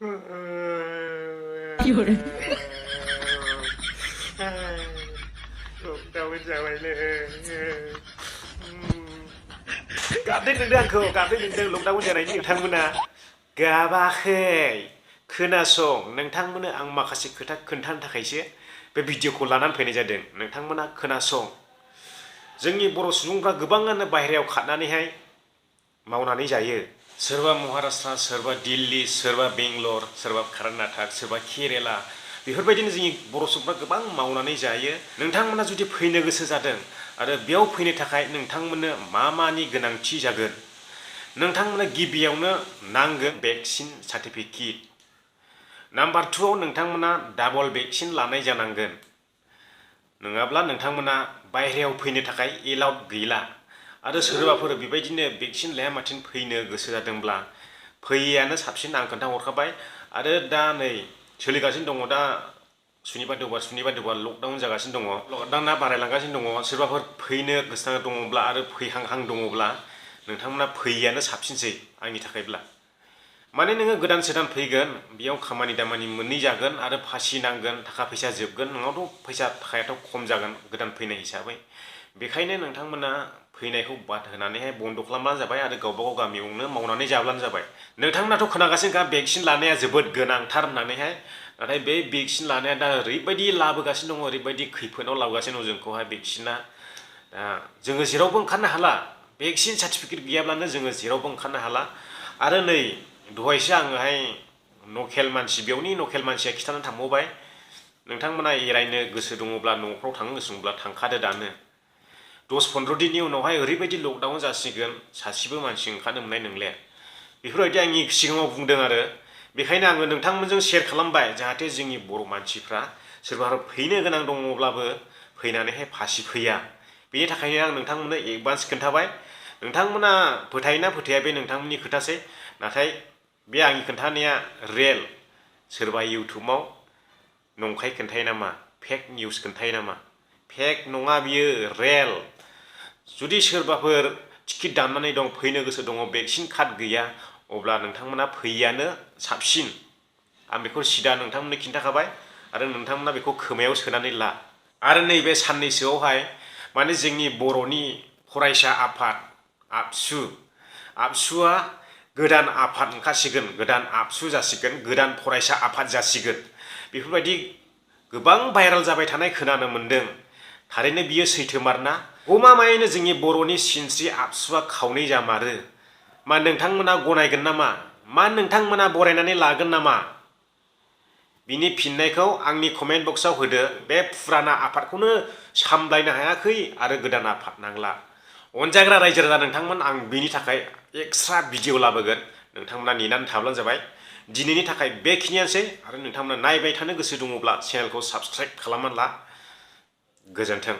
有人 Lukdawen जाबायलै गाबदों नोंदों आंखौ गाबदों नोंदों lockdown जानायनि नोंथांमोना गाबाखै खोनासं नोंथांमोननो आं माखासे खोथा खोन्थानो थाखायसो बे भिडिअखौ लानानै फैनाय जादों नोंथांमोना खोनासं जोंनि बर' सुबुंफ्रा गोबाङानो बाहेरायाव खारनानैहाय मावनानै जायो सोरबा महाराष्ट्र सोरबा दिल्ली सोरबा बेंगलर सोरबा कर्नाटक सोरबा केरेला बेफोरबायदिनो जोंनि बर' सुबुंफ्रा गोबां मावनानै जायो नोंथांमोना जुदि फैनो गोसो जादों आरो बेयाव फैनो थाखाय नोंथांमोननो मानि गोनांथि जागोन नोंथांमोननो गिबियावनो नांगोन भेक्सिन सार्टिफिकेट नाम्बार 2 आव नोंथांमोना डाबल भेक्सिन लानाय जानांगोन नङाब्ला नोंथांमोना बाहेरायाव फैनो थाखाय एलाउड गैला आरो सोरबाफोर बेबायदिनो भेक्सिन लायामाथिन फैनो गोसो जादोंब्ला फैयैयानो साबसिन आं खोन्थाहरखाबाय आरो दा नै सोलिगासिनो दङ दा सुनिबार देवबार लकडाउन जागासिनो दङ लकडाउना बारायलांगासिनो दङ सोरबाफोर फैनो गोसो दङब्ला आरो फैहांहां दङब्ला नोंथांमोना फैयैयानो साबसिनसै आंनि थाखायब्ला माने नोङो गोदान सोदान फैगोन बेयाव खामानि दामानि मोनै जागोन आरो फासि नांगोन थाखा फैसा जोबगोन नोंनावथ' फैसा थाखायाथ' खम जागोन गोदान फैनाय हिसाबै बेखायनो नोंथांमोना फैनायखौ बाद होनानैहाय बन्द' खालामब्लानो जाबाय आरो गावबा गाव गामियावनो मावनानै जाब्लानो जाबाय नोंथांमोनाथ' खोनागासिनोखा भेक्सिन लानाया जोबोद गोनांथार होननानैहाय नाथाय बे भेक्सिन लानाया दा ओरैबायदि लाबोगासिनो दङ ओरैबायदि खैफोदाव लाबोगासिनो दङ जोंखौहाय भेक्सिना दा जोङो जेरावबो ओंखारनो हाला भेक्सिन सार्टिफिकेट गैयाब्लानो जोङो जेरावबो ओंखारनो हाला आरो नै दहायसो आङोहाय लकेल मानसि बेयावनि लकेल मानसिया खिथानानै थांबावबाय नोंथांमोना एरायनो गोसो दङब्ला न'फ्राव थांनो गोसो दङब्ला थांखादो दानो 10-15 दिननि उनावहाय ओरैबायदि लकडाउन जासिगोन सासेबो मानसि ओंखारनो मोननाय नंले बेफोरबायदि आंनि सिगाङाव बुंदों आरो बेखायनो आङो नोंथांमोनजों शेयार खालामबाय जाहाथे जोंनि बर' मानसिफ्रा सोरबा फैनो गोनां दङब्लाबो फैनानैहाय फासि फैया बेनि थाखायनो आं नोंथांमोननो एडभान्स खोन्थाबाय नोंथांमोना फोथायोना फोथाया बे नोंथांमोननि खोथासै नाथाय बे आंनि खोन्थानाया रियेल सोरबा इउटुबाव नंखाय खोन्थायो नामा फेक निउस खोन्थायो नामा फेक नङा बियो रियेल जुदि सोरबाफोर टिकेट दाननानै दं फैनो गोसो दङ भेक्सिन कार्ड गैया अब्ला नोंथांमोना फैयैयानो साबसिन आं बेखौ सिदा नोंथांमोननो खिन्थाखाबाय आरो नोंथांमोना बेखौ खोमायाव सोनानै ला आरो नैबे साननैसोआवहाय माने जोंनि बर'नि फरायसा आफाद आबसुआ गोदान आफाद ओंखारसिगोन गोदान आबसु जासिगोन गोदान फरायसा आफाद जासिगोन बेफोरबायदि गोबां भाइराल जाबाय थानाय खोनानो मोन्दों थारैनो बियो सैथोमारना गमामायैनो जोंनि बर'नि सिनस्रि आबसुआ खावनै जामारो मा नोंथांमोना गनायगोन नामा मा नोंथांमोना बरायनानै लागोन नामा बिनि फिननायखौ आंनि कमेन्ट बक्सआव होदो बे फुराना आफादखौनो सामलायनो हायाखै आरो गोदान आफाद नांला अनजाग्रा रायजो राजा नोंथांमोन आं बिनि थाखाय एक्सट्रा भिडिअ लाबोगोन नोंथांमोना नेनानै थाब्लानो जाबाय दिनैनि थाखाय बेखिनियानोसै आरो नोंथांमोना नायबाय थानो गोसो दङब्ला चेनेलखौ साबस्क्राइब खालामनानै ला गोजोन्थों।